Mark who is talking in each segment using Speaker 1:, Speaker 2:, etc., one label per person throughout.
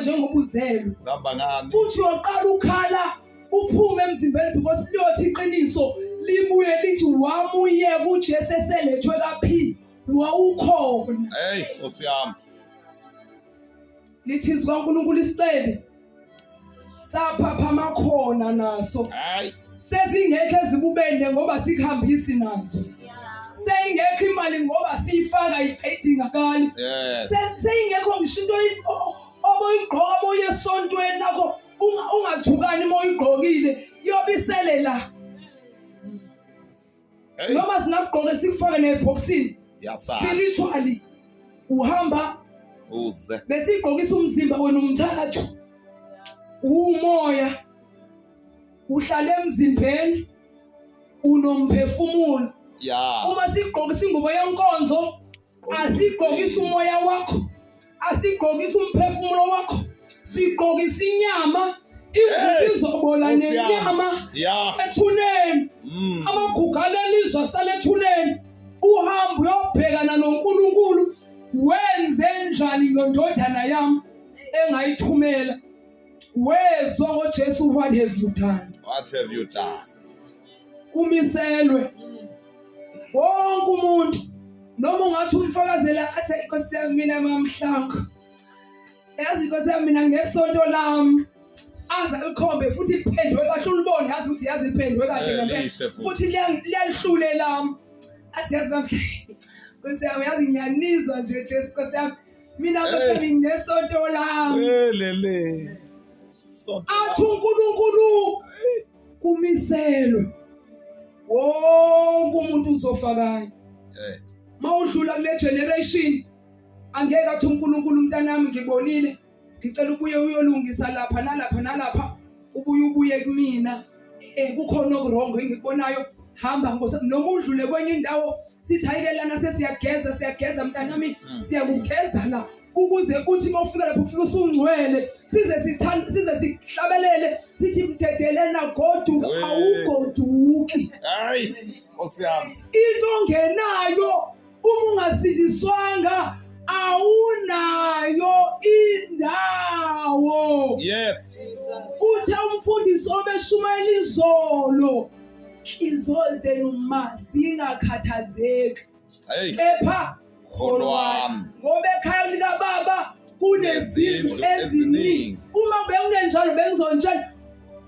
Speaker 1: njengoba uzelwe.
Speaker 2: Ngihamba ngani?
Speaker 1: Futhi uyoqala ukhala uphume emzimbeni because liyothi iqiniso libuye lithi wamuyeka uJesu eselethwe ka-P wawukhona.
Speaker 2: Hey, Nkosi yami.
Speaker 1: Lithi izwi kaNkulunkulu isicebi saphaphama khona naso.
Speaker 2: Hayi.
Speaker 1: Sezingekho ezibubende ngoba sikuhambisi nazo. Seyingekho imali ngoba siyifaka ayidingakali.
Speaker 2: Yes.
Speaker 1: Seyingekho ngisho into oboyigqoka boye esontweni lakho ungathukani uma uyigqokile yobisele la.
Speaker 2: Hey.
Speaker 1: Noma singakugqoke sikufake nebhoksini.
Speaker 2: Yasala.
Speaker 1: Spiritually uhamba
Speaker 2: Uze.
Speaker 1: besigqokisa umzimba wena umthathu. Umoya uhlala emzimbeni unomphefumulo.
Speaker 2: Yeah.
Speaker 1: Uma sigqokisa ingubo yenkonzo asigqokisa umoya wakho asigqokisa umphefumulo wakho sigqokisa inyama ingubo izobola nenyama ethuneni
Speaker 2: mm.
Speaker 1: amagugu alelizwe asale ethuneni uhamba uyobhekana noNkulunkulu wenze njani ngendodana yami engayithumela wezwa ngoJesu what have you done
Speaker 2: what have you done
Speaker 1: kumiselwe wonke umuntu noma ungathi umfakazela athi inkosi yami mina mamhlango yazi inkosi yami mina nginesonto lami aze alikhombe futhi liphendwe kahle ulibone yazi ukuthi yazi liphendwe kahle
Speaker 2: eh,
Speaker 1: ngempela futhi liyalihlule lami athi yazi mamhlango nkosi yami yazi ngiyanizwa nje Jesu nkosi yami mina nkosi yami nginesonto lami
Speaker 2: lele sonto
Speaker 1: athi uNkulunkulu kumiselwe wonke umuntu uzofa kanye
Speaker 2: eh
Speaker 1: mawudlula kule generation angeke athi uNkulunkulu umntanami ngibonile ngicela ubuye uyolungisa lapha nalapha nalapha ubuye ubuye kumina eh kukhona okurongo engikubonayo hamba nkosi noma udlule kwenye indawo sithi hayike lana sesiyageza siyageza mntanami siyakugeza la ukuze uthi uma ufika lapho ufike usungcwele size sithanda size sihlabelele sithi mdedelena goduka awugoduki
Speaker 2: hayi nkosi yami
Speaker 1: into ongenayo uma ungasindiswanga awunayo indawo
Speaker 2: yes
Speaker 1: uthe umfundisi obeshumayela izolo inhliziyo zenu mazingakhathazeki
Speaker 2: Hey.
Speaker 1: Kepha
Speaker 2: kholwani
Speaker 1: ngoba ekhaya likababa kunezindlu eziningi. Uma bekungenjalo bengizontshela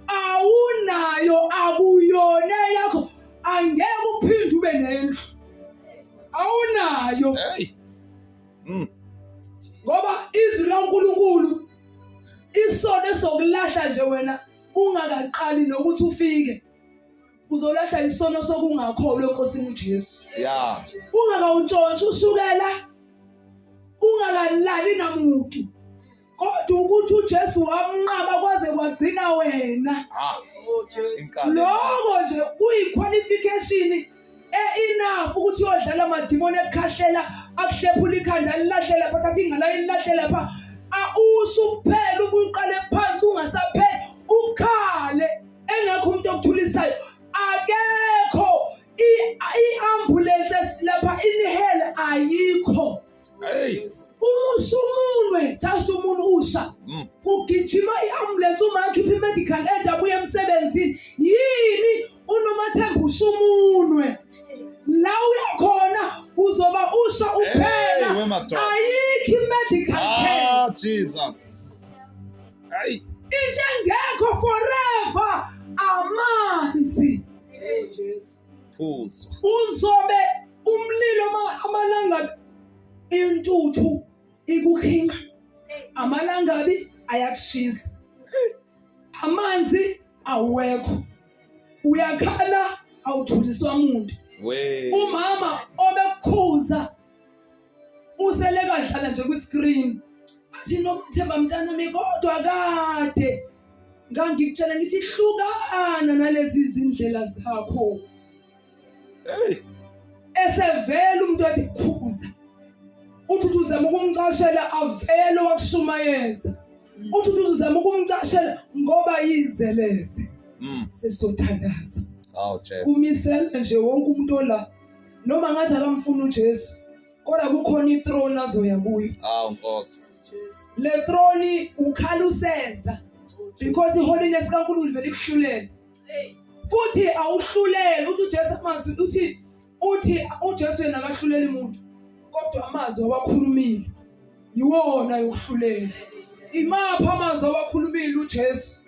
Speaker 1: awunayo akuyona yakho angeke uphinde ube nendlu. Awunayo.
Speaker 2: Hey. Mm.
Speaker 1: Ngoba izwi laNkulunkulu isono esokulahla nje wena ungakaqali nokuthi ufike. Uzolahla isono sokungakholwa eNkosini uJesu.
Speaker 2: Yeah.
Speaker 1: Ungakawuntshontsha ushukela. Ungakalali namuntu. Kodwa ukuthi uJesu wamnqaba kwaze kwagcina wena.
Speaker 2: Ah.
Speaker 3: Oh Jesu.
Speaker 1: Lokho nje kuyi-qualification e-enough ukuthi uyodlala amadimoni ekukhahlela akuhlephula ikhanda alilahle lapha thatha ingala ililahle lapha usho kuphela ubuqale phansi ungasapheli ukhale engekho umuntu okuthulisayo akekho i-ambulance lapha inihele ayikho
Speaker 2: Hey.
Speaker 1: Umusha umunwe just umuntu usha. Kugijima i-ambulance uma akhipha i-medical aid abuye emsebenzini. Yini uNomathemba usha umunwe. La uyakhona uzoba usha
Speaker 2: Hey,
Speaker 1: uphela.
Speaker 2: wemadoda.
Speaker 1: Ayikho i-medical care.
Speaker 2: Ah, Jesus. Hey.
Speaker 1: Into engekho forever amanzi.
Speaker 3: Hey Jesu.
Speaker 2: Phuzo.
Speaker 1: Uzobe umlilo amalangabi intuthu ikukhinga amalangabi ayakushisa amanzi awekho uyakhala awuthuliswa muntu umama obekukhuza usele kadlala nje kwi-screen athi Nomathemba mntanami kodwa kade ngangikutshela ngithi hlukana nalezi zindlela zakho
Speaker 2: Hey.
Speaker 1: Esevela umuntu ade khuza. Uthi uthi uzama ukumcashela avele wakushumayeza. Uthi uthi uzama ukumcashela ngoba yizeleze. Sesothandaza.
Speaker 2: Oh Jesu.
Speaker 1: Kumisela nje wonke umuntu ola. Noma ngathi akamfuni uJesu. Kodwa kukhona ithrone azoya kuyo.
Speaker 2: Awu Nkosi.
Speaker 1: Le throne ukhala useza because iholiness kaNkulunkulu vele ikuhlulele. Futhi awuhluleli uthi uJesu amazwi uthi uthi uJesu yena akahluleli umuntu kodwa amazwi awakhulumile yiwona yokuhlulela. Imaphi amazwi awakhulumile uJesu?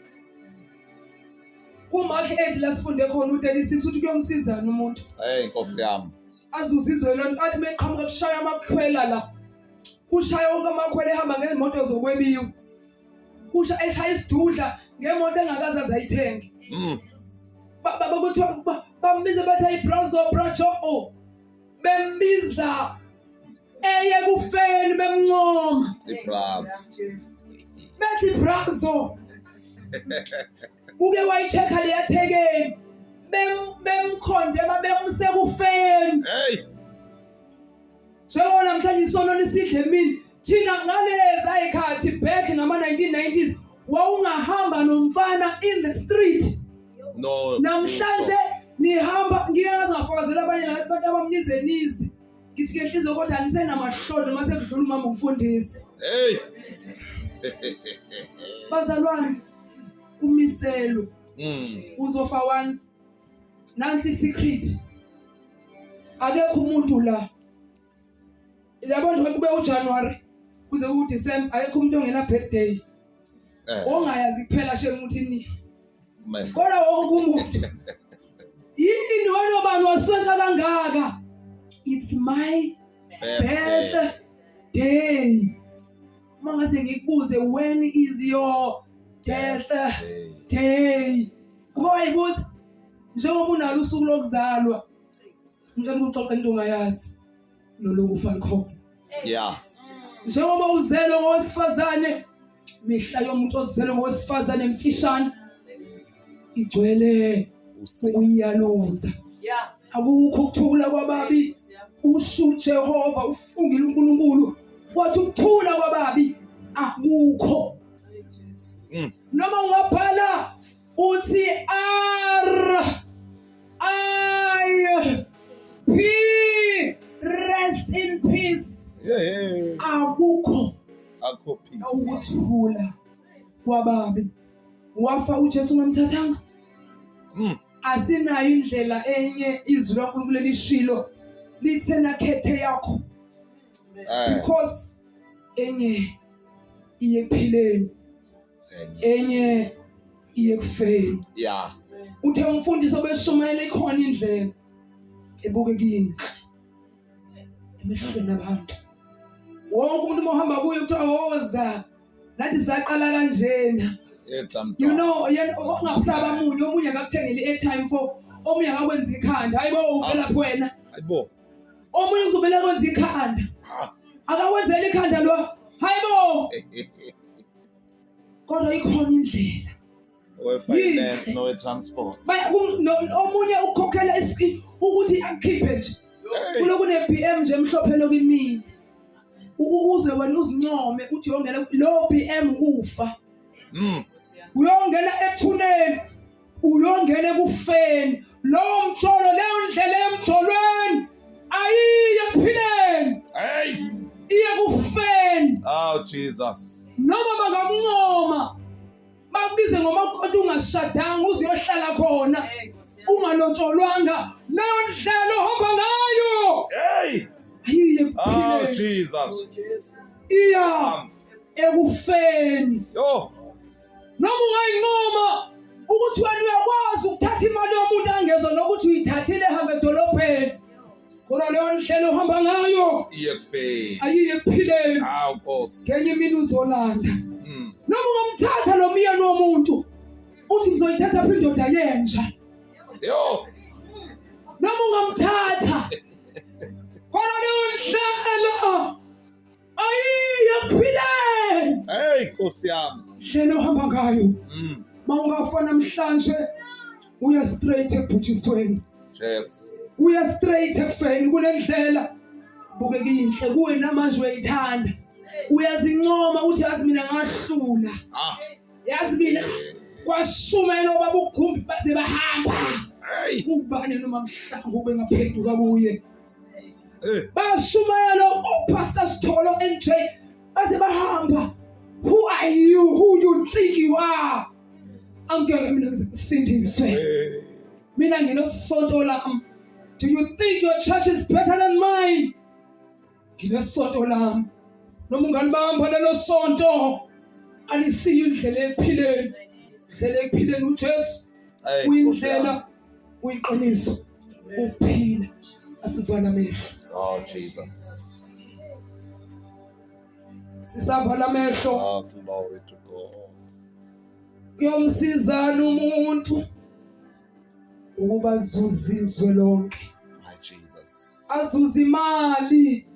Speaker 1: KuMark 8 la sifunde khona u36 uthi kuyomsizana umuntu.
Speaker 2: Hey Nkosi yami.
Speaker 1: Azuzizwe lento athi meqhamuka kushaya amakhwela la. Kushaya wonke amakhwela ehamba ngezimoto zokwebiwa. Kusha eshaya isidudla ngemoto engakaze azayithenge. Kuthiwa bambiza bathi ayibrazo brajo. Bembiza eye kufeni bemncoma.
Speaker 2: Ibrazo.
Speaker 1: Bethi brazo. Uke wayichecka leyathekeni. Bemkhonde babemse kufeni.
Speaker 2: Hey.
Speaker 1: Njengoba namhlanje isono nisidle emini thina ngaleza ikhathi back ngama 1990s wawungahamba nomfana in the street.
Speaker 2: No.
Speaker 1: Namhlanje nihamba ngiyazi ngafakazela abanye la abantu abamnize nize. Ngithi ke nhliziyo kodwa anisenamahloni noma sekudlula umama umfundisi.
Speaker 2: Hey.
Speaker 1: Bazalwane umiselwe. Uzofa once. Nansi secret. Akekho umuntu la. Yabo nje kube uJanuary kuze kube uDecember akekho umuntu ongena birthday. Ongayazi kuphela shem ukuthi ni. Kodwa wonke umuntu. Yini wena obani waswenka kangaka? It's my birthday. Uma ngase ngikubuze when is your death day? Uke wayibuza njengoba unalo usuku lokuzalwa. Ngicela ukuxoxa into ongayazi. Nolokufa likhona.
Speaker 2: Yeah.
Speaker 1: Njengoba uzelwe ngowesifazane, mihla yomuntu ozelwe ngowesifazane emfishane igcwele ukuyaluza. Akukho ukuthula kwababi. Usho uJehova ufungile uNkulunkulu wathi ukuthula kwababi akukho. Noma ungabhala uthi R I P rest in peace.
Speaker 2: Yeah.
Speaker 1: Akukho
Speaker 2: Akukho peace.
Speaker 1: Ukuthula kwababi. Wafa uJesu ungamthathanga? Asinayo indlela enye izwi laNkulunkulu elishilo lithe nakhethe yakho. Because enye iye ekuphileni. Enye iye kufeni.
Speaker 2: Yeah.
Speaker 1: Uthe umfundisi obeshumayela ikhona indlela ebuke kini emehlweni abantu. Wonke umuntu uma uhamba kuye kuthiwa woza. Nathi saqala kanjena. You know, yena ongakusaba munye omunye akakuthengele i-airtime for omunye akakwenza ikhanda. Hayibo uvela phi wena?
Speaker 2: Hayibo.
Speaker 1: Omunye uzobela kwenza ikhanda. Akakwenzela ikhanda lo. Hayibo. Kodwa ikhona indlela.
Speaker 2: We finance no transport.
Speaker 1: Omunye ukukhokhela ukuthi akukhiphe nje. Kuloku ne BM nje emhlophe lokimini. Ukuze wena uzincome uthi uyongena lo BM kufa. Uyongena ethuneni. Uyongena ekufeni. Lowo mjolo leyo ndlela emjolweni ayiye ekuphileni.
Speaker 2: Hey.
Speaker 1: Iye kufeni.
Speaker 2: Oh Jesus.
Speaker 1: Noma bangakuncoma bakubize ngomakoti ungashadanga uze uyohlala khona ungalotsholwanga leyo ndlela ohamba ngayo.
Speaker 2: Hey.
Speaker 1: Ayiye ekuphileni.
Speaker 2: Oh Jesus.
Speaker 1: Iya ekufeni.
Speaker 2: Yo.
Speaker 1: Noma ungayincoma ukuthi wena uyakwazi ukuthatha imali yomuntu angezwa nokuthi uyithathile ehambe edolobheni. Kodwa leyo ndlela ohamba ngayo
Speaker 2: iye ekufeni.
Speaker 1: Ayiye ekuphileni.
Speaker 2: Awu Nkosi.
Speaker 1: Ngenye imini uzolanda. Noma ungamthatha lo myeni womuntu uthi ngizoyithatha phi indoda yenja.
Speaker 2: Yo.
Speaker 1: Noma ungamthatha. Kodwa leyo ndlela ayiye ekuphileni.
Speaker 2: Hey Nkosi yami.
Speaker 1: Ndlela ohamba ngayo. Mawungafa namhlanje uya straight ebhujisweni.
Speaker 2: Yes.
Speaker 1: Uya straight ekufeni kulendlela. Bukeka inhle kuwe namanje uyayithanda. Uyazincoma uthi yazi mina ngahlula. Yazi mina kwashumela obaba uGumbi baze bahamba.
Speaker 2: Hey.
Speaker 1: Ubani noma mhlangu ube ngaphenduka kuye.
Speaker 2: Hey.
Speaker 1: Bashumayela oPastor Sitholo NJ baze bahamba. Who are you? Who you think you are? Angeke mina ngisindiswe.
Speaker 2: Hey.
Speaker 1: Mina nginosonto lami. Do you think your church is better than mine? Nginesonto lami. Noma ungalibamba lelo sonto alisiyo indlela ekuphileni. Indlela ekuphileni uJesu
Speaker 2: Hey, Nkosi yami.
Speaker 1: uyindlela uyiqiniso ukuphila. Asivala amehlo.
Speaker 2: Oh Jesus.
Speaker 1: Sisavala amehlo.
Speaker 2: Oh glory to God.
Speaker 1: Kuyomsizana umuntu ukuba azuze izwe lonke.
Speaker 2: My Jesus.
Speaker 1: Azuze imali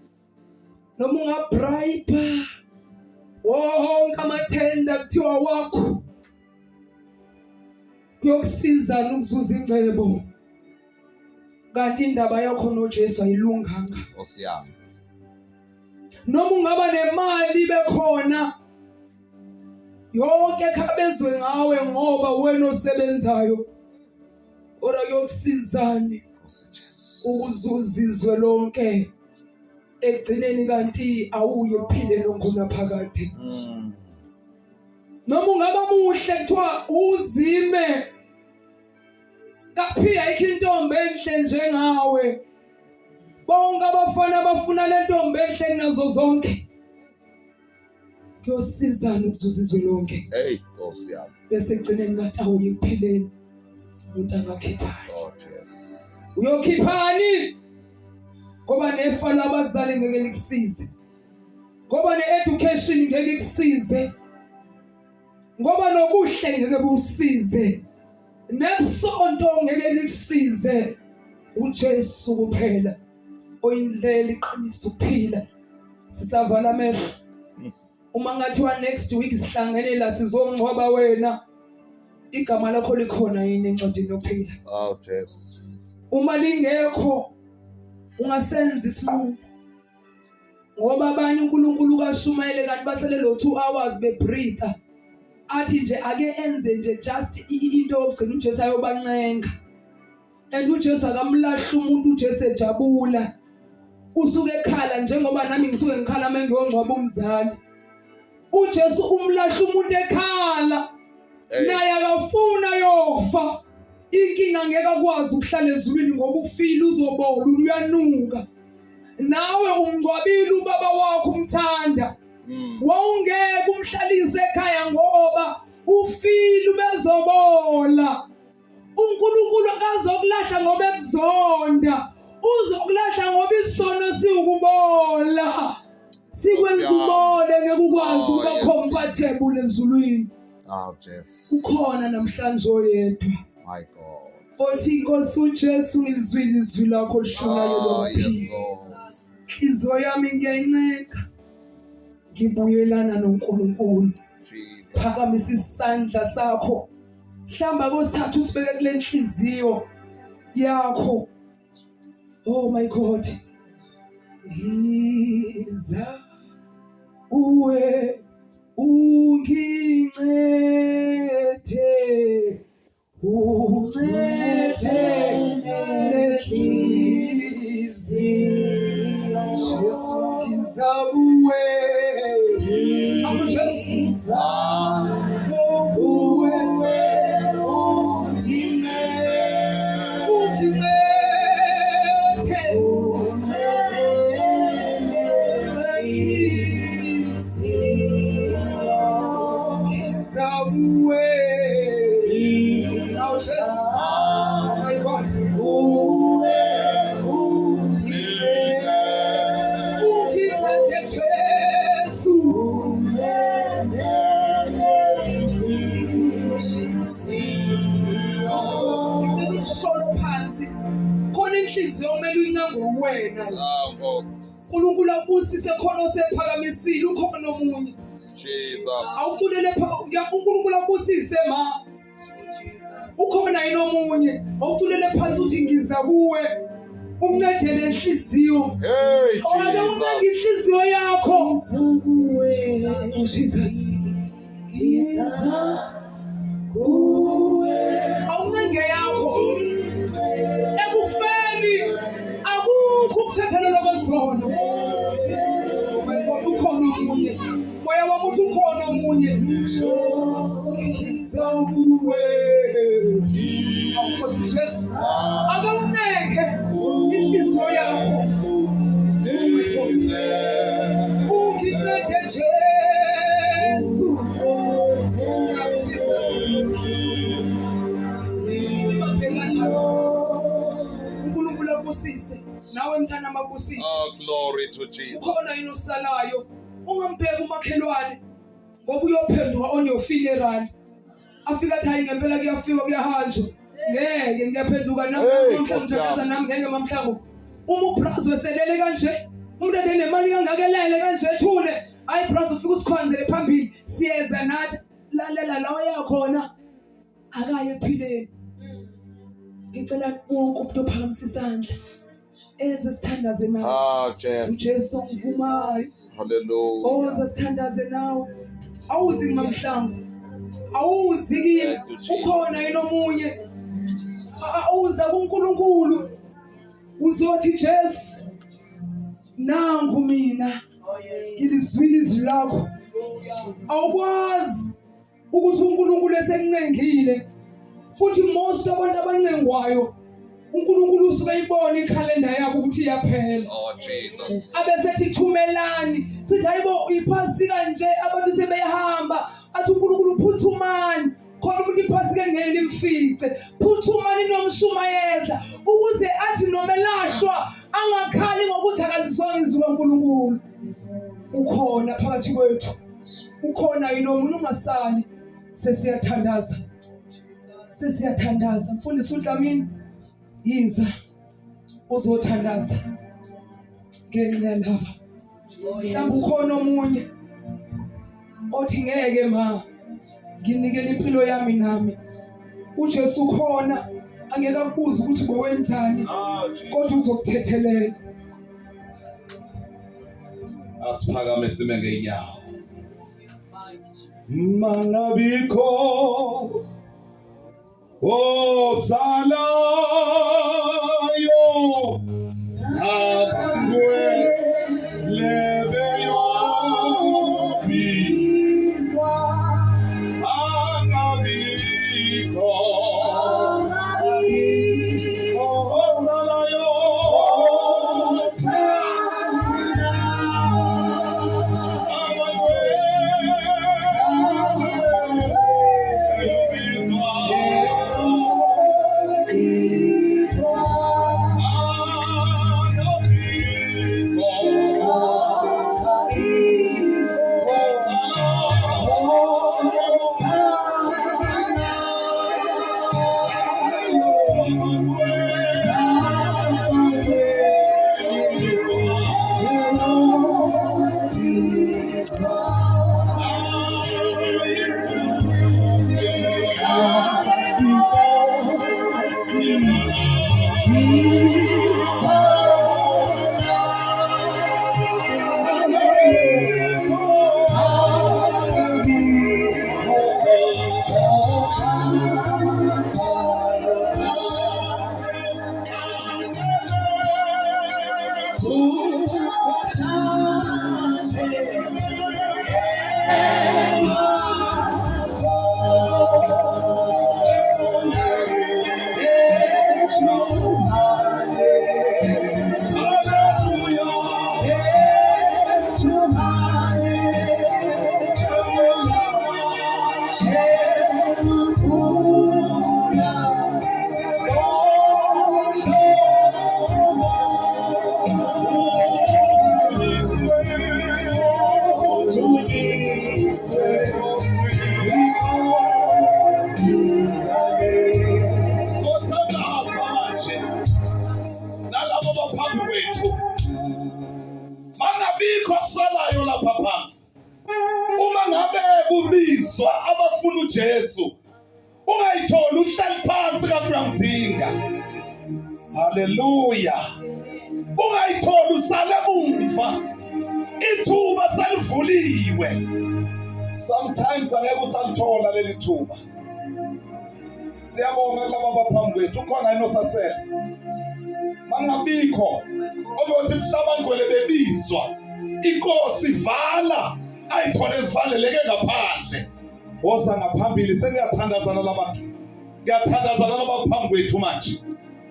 Speaker 1: noma ungabribe wonke amathenda kuthiwa wakho kuyokusizana ukuzuza ingcebo kanti indaba yakho noJesu ayilunganga.
Speaker 2: Nkosi yami.
Speaker 1: Noma ungaba nemali bekhona yonke khabezwe ngawe ngoba wena osebenzayo kodwa kuyokusizani
Speaker 2: Nkosi Jesu.
Speaker 1: ukuzuza izwe lonke ekugcineni kanti awuye ekuphileni ongunaphakade. Noma ungaba muhle kuthiwa uzime kaphi ayikho intombi enhle njengawe, bonke abafana bafuna le ntombi enhle kunazo zonke, kuyosizana ukuzuza izwe lonke
Speaker 2: Hey Nkosi yami.
Speaker 1: bese ekugcineni kanti awuye ekuphileni umuntu angakhiphani.
Speaker 2: Oh Jesus.
Speaker 1: Uyokhiphani ngoba nefa labazali ngeke likusize, ngoba ne-education ngeke ikusize, ngoba nobuhle ngeke busize, nesonto ngeke likusize. uJesu kuphela oyindlela iqiniso ukuphila. Sisavala amehlo. Uma ngathiwa next week sihlangene la sizongcwaba wena, igama lakho likhona yini encwadini yokuphila?
Speaker 2: Oh Jesu.
Speaker 1: Uma lingekho ungasenza isinqumo, ngoba abanye uNkulunkulu kashumayele kanti basele lo 2 hours bebreathe, athi nje ake enze nje just into yokugcina uJesu ayobancenga. And uJesu akamlahla umuntu, uJesu ejabula usuke ekhala njengoba nami ngisuke ngikhala uma ngiyongcwaba umzali. uJesu umlahla umuntu ekhala, naye akafuna yofa. Inkinga ngeke akwazi ukuhlala ezulwini ngoba ufile, uzobola, uyanuka. Nawe umngcwabile ubaba wakho umthanda, wawungeke umhlalise ekhaya ngoba ufile, ubezobola. uNkulunkulu akazokulahla ngoba ekuzonda, uzokulahla ngoba isono siwukubola, sikwenza ubole, ngeke ukwazi ukuba compatible ezulwini.
Speaker 2: Oh Jesu.
Speaker 1: Ukhona namhlanje oyedwa
Speaker 2: My God.
Speaker 1: othi Nkosi uJesu ngizwile izwi lakho lishumayelwa
Speaker 2: Oh yes
Speaker 1: kuphila.
Speaker 2: Lord.
Speaker 1: Inhliziyo yami ngiyayinceka, ngibuyelana noNkulunkulu.
Speaker 2: Jesus.
Speaker 1: Phakamisa isandla sakho, hlamba kosithathu usibeke kule nhliziyo yakho. Oh my God, ngiza uwe ungincede, uncede lenhliziyo. Jesu ngiza kuwe, Awu Jesu kuwe, ungincede, ungincede lenhliziyo. Ngiza kuwe, Awu Jesu, oh my God, ungincede Jesu. Ngicela ukusholo phansi, khona inhliziyo kumele uyincenga wena.
Speaker 2: Oh Nkosi.
Speaker 1: uNkulunkulu akubusise, khona osephakamisile, ukhona omunye.
Speaker 2: Jesus.
Speaker 1: Awuculele uNkulunkulu akubusise ma. Ukhona yini omunye? Awuculele phansi uthi ngiza kuwe, uncedele inhliziyo.
Speaker 2: Hey
Speaker 1: Ake uncenga
Speaker 2: Jesus.
Speaker 1: inhliziyo yakho. Jesus. Awuncenge yakho. Ekufeni akukho ukuthethelelwa kwesono. Ngiza kuwe. Awu Nkosi Jesu, ake uncenge inhliziyo yakho. Ungincede Jesu. uNkulunkulu akubusise nawe mntana makubusise.
Speaker 2: Oh, glory to Jesus.
Speaker 1: Ukhona yini osalayo? Ungambheki umakhelwane ngoba uyophenduka on your funeral. Afika athi hayi ngempela kuyafiwa kuyahanjwa. Ngeke ngiyaphenduka nami
Speaker 2: Hey,
Speaker 1: mamhlangu
Speaker 2: Nkosi yami.
Speaker 1: ngithandaza nami ngeke mamhlangu. Uma ubrazo eselele kanje, umuntu ade nemali kangakelele kanje ethule. Hayi brazo ufika usikhonzele phambili siyeza nathi lalela la oya khona akaye ekuphileni. Ngicela wonke umuntu ophakamisa isandla eze sithandaze nawe.
Speaker 2: Ah, Jesus.
Speaker 1: uJesu ongivumayo.
Speaker 2: Hallelujah.
Speaker 1: Oza sithandaze nawe. Awuzi kumamhlangu. Awuzi kimi.
Speaker 2: Thank you, Jesus.
Speaker 1: Ukhona yini omunye? Awuza kuNkulunkulu. Uzothi Jesu nangu mina ngilizwile izwi lakho. Awukwazi ukuthi uNkulunkulu esekuncengile. Futhi most abantu abancengwayo uNkulunkulu usuke eyibona ikhalenda yabo ukuthi iyaphela.
Speaker 2: Oh, Jesus.
Speaker 1: Abesethi thumelani sithi hayibo iphasika nje abantu sebeyahamba athi uNkulunkulu phuthumani khona umuntu iphasika ngeke limfice phuthumani nomshumayeza ukuze athi noma elahlwa angakhali ngokuthi akalizwanga izwi kaNkulunkulu. Ukhona phakathi kwethu, ukhona yini omunye? Ungasali, sesiyathandaza, sesiyathandaza. Mfundisi uDlamini, yiza uzothandaza ngenxa yalaba. Mhlawumbe ukhona omunye othi ngeke ma nginikele impilo yami nami. uJesu ukhona, angeke akubuze ukuthi bowenzani,
Speaker 2: Ah, Jesus.
Speaker 1: kodwa uzokuthethelela.
Speaker 2: Asiphakame sime ngeenyawo. Mangabikho osalayo abangwele beyobizwa angabikho osalayo Sothandaza manje nalabo baphambi kwethu bangabikho salayo lapha phansi. Uma ngabe kubizwa abafuna uJesu, ungayitholi uhlali phansi kade uyamdinga. Haleluya. Ungayitholi usale mumva, ithuba selivuliwe. Sometimes angeke usalithola leli thuba. Siyabonga kulaba abaphambi kwethu. Ukhona yini osasele? Mangabikho okuyothi mhlaba ngcwele bebizwa, inkosi vala ayithole zivaleleke ngaphandle. Woza ngaphambili sengiyathandaza nalabantu. Ngiyathandaza nalaba phambi kwethu manje.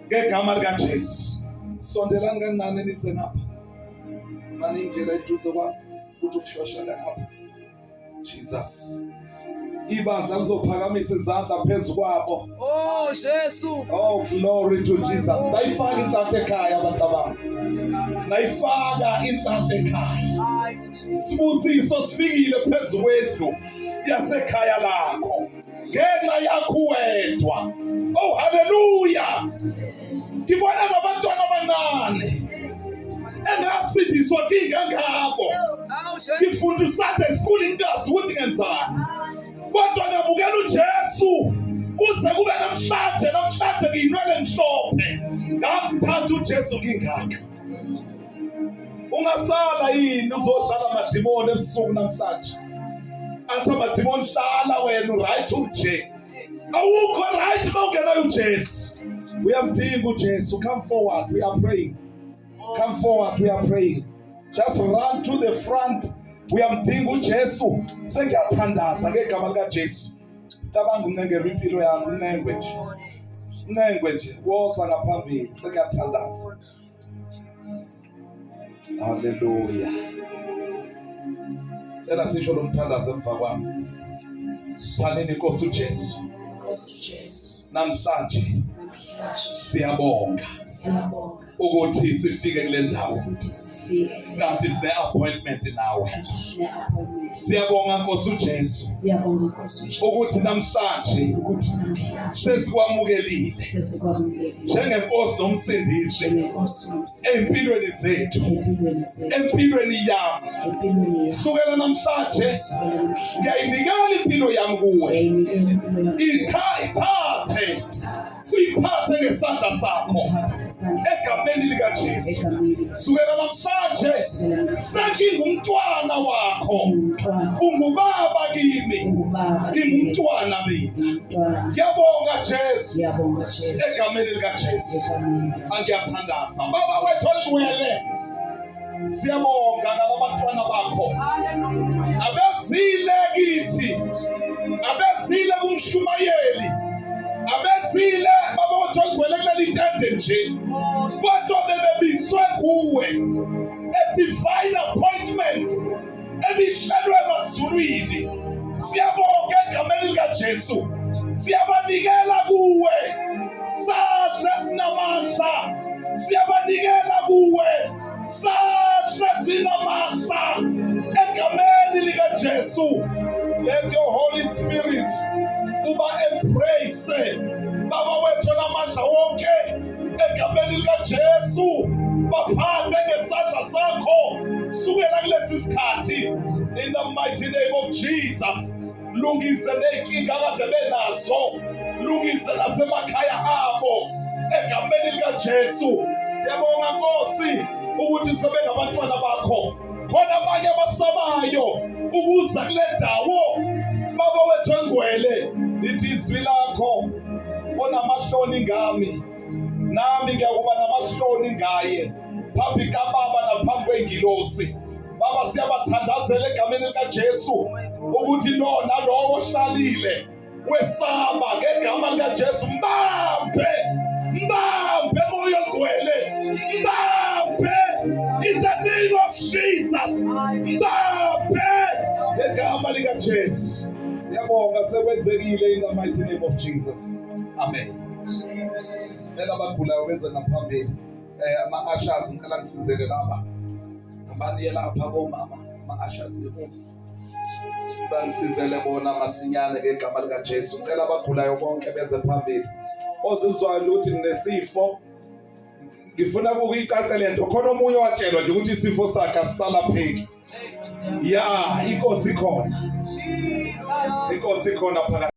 Speaker 2: Ngegama likaJesu. Sondelani kancane nize ngapha. Mani indlela eduze kwami futhi ukushosha ngapha. Jesus. Ibandla lizophakamisa izandla phezu kwabo.
Speaker 1: Oh Jesu.
Speaker 2: Oh glory to Jesus. Nayifaka inhlanhla ekhaya abantu abami. Nayifaka inhlanhla ekhaya. Sibusiso sifikile phezu kwendlu yasekhaya lakho. Ngenxa yakho wedwa. Oh hallelujah. Ngibona nabantwana abancane engasindiswa ngingangabo. Ngifunda uSunday school ngingazi ukuthi ngenzani. Kodwa ngamukela uJesu kuze kube namhlanje namhlanje ngiyinwele mhlophe. Ngamthatha uJesu ngingaka. Ungasala yini uzodlala amadimoni ebusuku namhlanje? Athi amadimoni hlala wena uright unje. Awukho right uma ungenayo uJesu. Uyamdinga uJesu. Come forward, we are praying. Come forward, we are praying. Just run to the front. Uyamdinga uJesu. Sengiyathandaza ngegama likaJesu. Cabanga uncengelwe impilo yakho, uncengwe nje. Uncengwe nje. Woza ngaphambili, sengiyathandaza. Haleluya. Cela sisho lo mthandazo emva kwami. Thanini Nkosi uJesu.
Speaker 4: Nkosi Jesu.
Speaker 2: Namhlanje siyabonga
Speaker 4: Siyabonga
Speaker 2: ukuthi sifike kule ndawo
Speaker 4: ukuthi sifike
Speaker 2: kanti sine appointment nawe.
Speaker 4: kanti sine-appointment.
Speaker 2: Siyabonga Nkosi uJesu
Speaker 4: Siyabonga Nkosi uJesu
Speaker 2: ukuthi namhlanje
Speaker 4: ukuthi namhlanje
Speaker 2: sesikwamukelile
Speaker 4: sesikwamukele
Speaker 2: njengenkosi nomsindisi
Speaker 4: njengenkosi nomsindisi
Speaker 2: empilweni zethu
Speaker 4: empilweni zethu
Speaker 2: empilweni yami
Speaker 4: empilweni yami
Speaker 2: sukela namhlanje
Speaker 4: kusukela namhlanje
Speaker 2: ngiyayinikela impilo yami kuwe
Speaker 4: ngiyayinikela impilo yami
Speaker 2: itha ithathe uyiphathe ngesandla sakho egameni likaJesu sukela namhlanje sengingumntwana wakho ungubaba kimi ngingumntwana mina ngiyabonga Jesu egameni likaJesu angiyathandaza baba wethu ongcwele Siyabonga ngalabantwana bakho abezile kithi, abezile kumshumayeli, abezile baba wethu ogcwele kuleli tende nje, kodwa bebebizwe nguwe a divine appointment ebihlelwe emazulwini. Siyabonga egameni likaJesu, siyabanikela kuwe sadla sinamandla, siyabanikela kuwe sadla sinamandla egameni likaJesu. Let your Holy Spirit uba embrace baba wethu namandla wonke egameni likaJesu baphathe ngesandla sakho sukela kulesi sikhathi in the mighty name of Jesus lungise ney'nkinga akade benazo lungise nasemakhaya abo egameni likaJesu siyabonga Nkosi ukuthi sebengabantwana bakho khona abanye abasabayo ukuza kule ndawo baba wethu engcwele lithi izwi lakho onamahloni ngami nami ngiyakuba namahloni ngaye phambi kababa naphambi kwengilosi baba siyabathandazela egameni likaJesu ukuthi lo nalowo ohlalile wesaba ngegama likaJesu mbambe mbambe moya ongcwele mbambe in the name of Jesus mbambe ngegama likaJesu siyabonga sekwenzekile in the mighty name of Jesus amen cela abagulayo beze ngaphambili eh ama-ushers ngicela ngisizele lapha hambani lapha komama ama-ushers ngemuva bangisizele bona masinyane ngegama likaJesu ngicela abagulayo bonke beze phambili ozizwayo ukuthi nginesifo ngifuna ukuyicace lento khona omunye watshelwa nje ukuthi isifo sakhe asisalapheki ya inkosi ikhona inkosi ikhona phakathi.